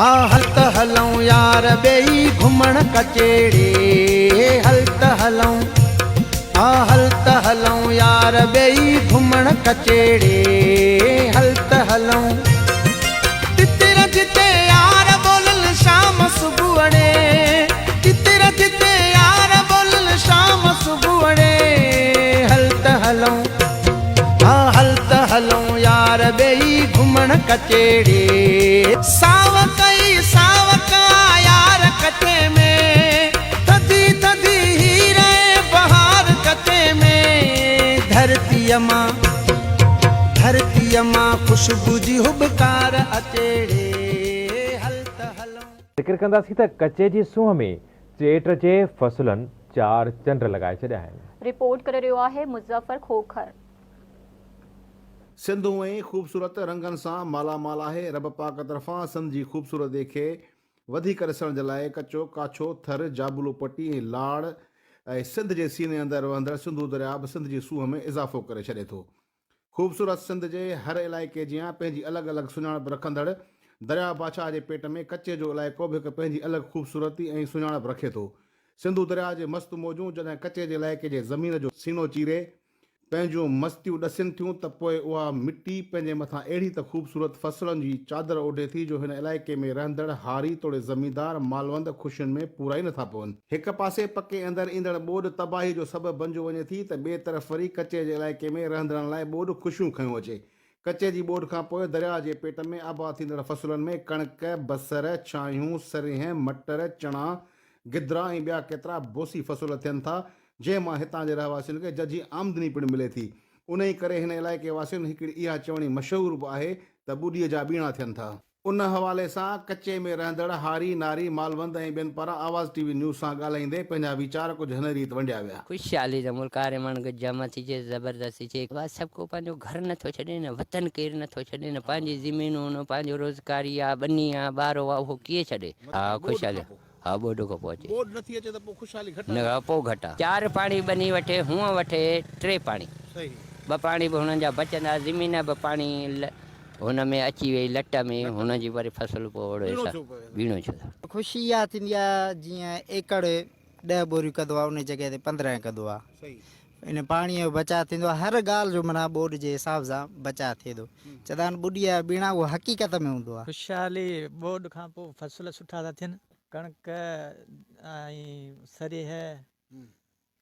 آ هل ته هلون يار ٻئي گهمڻ ڪچهري هل ته هلون آ هل ته هلون يار ٻئي گهمڻ ڪچهري هل ته هلون. تتر جتي يار ٻولن شام صبح ڙي تتر جتي يار ٻولن شام صبح ڙي هل ته هلون ها هل ته هلون يار ٻئي گهمڻ ڪچهري. ساوڪ ئي ساوڪ آ يار ڪچي ۾، ٿڌي ٿڌي هير ۽ بهار ڪچي ۾، ڌرتيء مان ڌرتيء مان خوشبو جي هٻڪار اچي ڙي هل ته هلون. ذڪر ڪنداسين ته ڪچي جي سونهن ۾ چيٽ جي فصلن چار چنڊ لڳائي ڇڏيا آهن. رپورٽ ڪري رهيو آهي مظفر کوکر. سنڌ هونئن ئي خوبصورت رنگن سان مالا مال آهي، رب پاڪ طرفان سنڌ جي خوبصورتي کي وڌيڪ ڏسڻ جي لاء ڪچو، ڪاڇو، ٿر، جابلو پٽي ۽ لاڙ ۽ سنڌ جي سيني اندر وهندڙ سنڌو درياء به سنڌ جي سونهن ۾ اضافو ڪري ڇڏي ٿو. خوبصورت سنڌ جي هر علائقي جيان پنهنجي الڳ الڳ سڃاڻپ رکندڙ درياء بادشاهه جي پيٽ ۾ ڪچي جو علائقو به هڪ پنهنجي الڳ خوبصورتي ۽ سڃاڻپ رکي ٿو. سنڌو درياء جي مست موجون جڏهن ڪچي جي علائقي جي زمين جو سينو چيري پنهنجون مستيون ڏسين ٿيون ته پوء اها مٽي پنهنجي مٿان اهڙي ته خوبصورت فصلن جي چادر اوڍي ٿي جو هن علائقي ۾ رهندڙ هاري توڙي زميندار مالوند خوشين ۾ پورا ئي نٿا پون. هڪ پاسي پڪي اندر ايندڙ ٻوڏ تباهي جو سبب بنجو وڃي ٿي ته ٻئي طرف وري ڪچي جي علائقي ۾ رهندڙن لاء ٻوڏ خوشيون کنيو اچي. ڪچي جي ٻوڏ کان پوء درياهه جي پيٽ ۾ آباد ٿيندڙ فصلن ۾ ڪڻڪ، بصر، ڇانهيون، سرينهن، مٽر، چڻا، گدرا ۽ ٻيا ڪيترا بوسي فصل ٿين ٿا، جنهن مان هتان جي رهواسين کي ججهي آمدني پڻ ملي ٿي. انهيء ڪري هن علائقي واسين هڪڙي اها چوڻي مشهور به آهي ته ٻوڏيء جا ٻيڻا ٿين ٿا. ان حوالي سان ڪچي ۾ رهندڙ هاري، ناري، مالوند ۽ ٻين پاران آواز ٽي وي نيوز سان ڳالهائيندي پنهنجا ويچار ڪجهه هن ريت ونڊيا ويا. خوشحالي ته ملڪ آري ماڻهن کي جمع ٿي ٿئي زبردستي ٿئي بس سڀ ڪو پنهنجو گهر نه ٿو ڇڏي نه وطن ڪير نه ٿو ڇڏي نه پنهنجي زمينون نه پنهنجو روزگاري آ ٻني آ ٻارو آ اهو ڪيئن ڇڏي ها خوشحالي ها ٻوڏ کان پوء اچي. ٻوڏ نٿي اچي ته پوء خوشحالي گهٽ نه آهي. پوء گهٽ آ. چار پاڻي ٻني وٺي هونء وٺي ٽي پاڻي. ٻه پاڻي به هنن جا بچندا زمين به پاڻي هن ۾ اچي وئي لٽ ۾ هن جي وري فصل پوء اوڙو حساب ٻيڻو ڇو ٿو. خوشي اها ٿيندي آ جيئن ايڪڙ ڏهه ٻوريون ڪندو آ ان جڳهه تي 15 ڪندو آ ان پاڻي جو بچاء ٿيندو آ هر ڳالهه جو معنيٰ ٻوڏ جي حساب سان بچاء ٿئي ٿو چوندا آهن ٻڏي جا ٻيڻا اهو حقيقت ۾ هوندو آ. خوشحالي ٻوڏ کان پوء فصل سٺا ٿا ٿين ڪڻڪ ۽ سريهه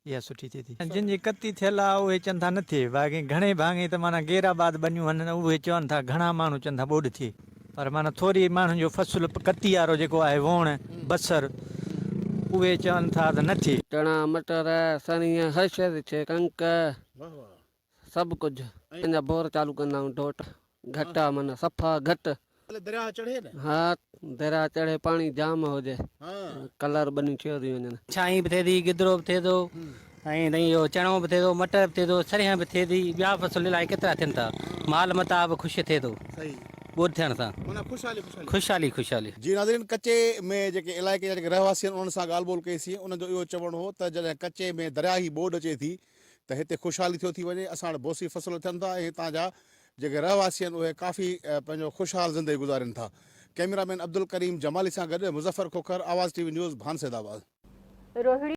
اها سٺي ٿئي ٿي. جن جي ڪتي ٿيل آ اهي چون ٿا نه ٿئي باقي گهڻي ڀاڱي ته معنيٰ غير آباد ٻنيون هن اهي چون ٿا گهڻا ماڻهو چون ٿا ٻوڏ ٿئي پر معنيٰ ٿوري ماڻهن جو فصل ڪتي وارو جيڪو آهي ووڻ بصر اهي چون ٿا ته نه ٿئي. چڻا مٽر سرينهن هر شيء ٿي ٿئي ڪڻڪ سڀ ڪجهه اڃا بور چالو ڪندا آهيون ڍوٽ گهٽ آ معنيٰ صفا گهٽ. درياهه چڙهي نه. ها درياهه چڙهي پاڻي جام هجي ڪلر ٻنيون ٿيو ٿي وڃن. ڇانهين به ٿئي ٿي گدرو به ٿئي ٿو ۽ اهو چڻو به ٿئي ٿو مٽر به ٿئي ٿو سرينهن به ٿئي ٿي ٻيا فصل الائي ڪيترا ٿين ٿا مال متاع به خوش ٿئي ٿو ٻوڏ ٿيڻ سان خوشحالي خوشحالي. جي ناظرين ڪچي ۾ جيڪي علائقي جا جيڪي رهواسي آهن انهن سان ڳالهه ٻولهه ڪئي سين انهن جو اهو چوڻ هو ته جڏهن ڪچي ۾ درياهي ٻوڏ اچي ٿي ته هتي خوشحالي ٿيو ٿي وڃي، اسان وٽ بوسي فصل ٿين ٿا ۽ هتان جا جيڪي رهواسي آهن اهي ڪافي پنهنجو خوشحال زندگي گذارين ٿا. ڪئميرا مين عبدالڪريم جمالي سان گڏ Muzaffar Khokhar, Awaz T V news, Bhan Saidabad. Rohri.